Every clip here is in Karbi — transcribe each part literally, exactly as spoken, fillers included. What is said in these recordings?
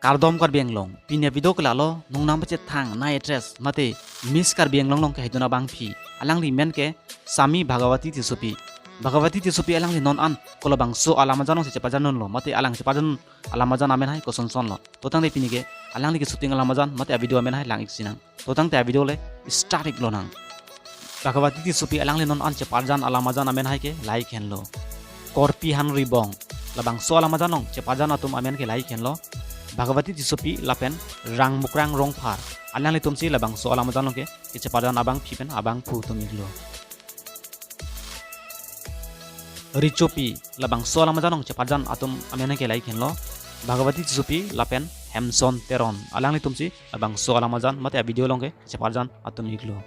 Kardom Karbi Anglong, pini avideo ke lalo, nongnam pachethang, nai actress, mate Miss Karbi Anglong along kehai dun abangpi. Alangli amen ke Sami Bhagavati Tissopi. Bhagavati Tissopi alangli non an kolabangso alamajan alongsi cheparjan dunlo, mate alang cheparjan alamajan amen hai kosonson lo. To tangte pini ke alangli ke shooting alamajan, mate avideo amen hai lang-ik sinang. To tangte avideo le start-ik lonang. Bhagavati Tissopi alangli non an cheparjan alamajan amen hai ke lahai henlo. Korpi Hanribong, labangso alamajan along cheparjan atum amen ke lahai henlo. Bhagavati Tissopi lapen Rangmukrang Rongphar, alanglitumsi labangso alamajan along ke kecheparjan abangpi pen abangphu atum-iklo. Richopi, labangso alamajan along cheparjan atum amen ke lahai henlo. Bhagavati Tissopi lapen Hemson Teron, alanglitumsi labangso alamajan mate avideo along ke cheparjan atum-iklo.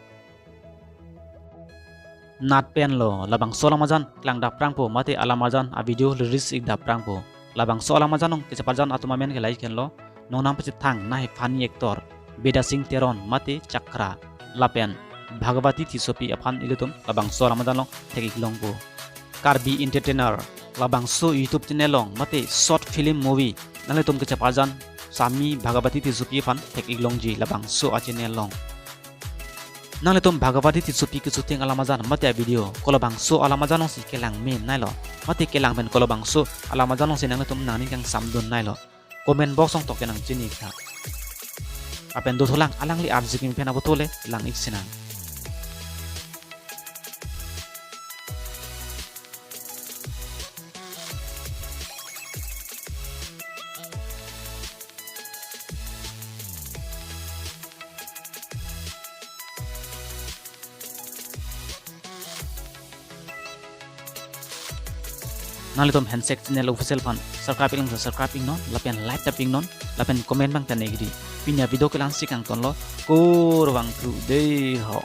Nat penlo, labangso alamajan klangdapprangpo mate alamajan avideo release-ikdapprangpo. Labangso alamajan along kecheparjan atum amen ke lahai henlo, nongnam pachethang, nai funny actor Bidya Sing Teron mate Chakra, lapen Bhagavati Tissopi aphan ilitum labangso alamajan along thek-ik longpo. Karbi Entertainer, labangso YouTube channel along mate short film movie nanglitum kecheparjan Sami Bhagavati Tissopi aphan thek-ik longji labangso achannel along. Nanglitum Bhagavati Tissopi keshooting alamajan mate avideo kolabangso alamajan alongsi kelang me nailo, mate kelang pen kolabangso alamajan alongsi nanglitum nangning kangsamdun nailo, comment box along toke nangchini-ik tha. Lapen dothulang, alangli arjikimi pen aphuthak le lang-ik sinang. Nanglitum Handshake Channel Official aphan subscribe-ik longsi subscribe-iknon, lapen like tap-iknon, lapen comment abang tang-ikri. Pini avideo ke la-ansi kangtonlo, kurvangthu dei ho.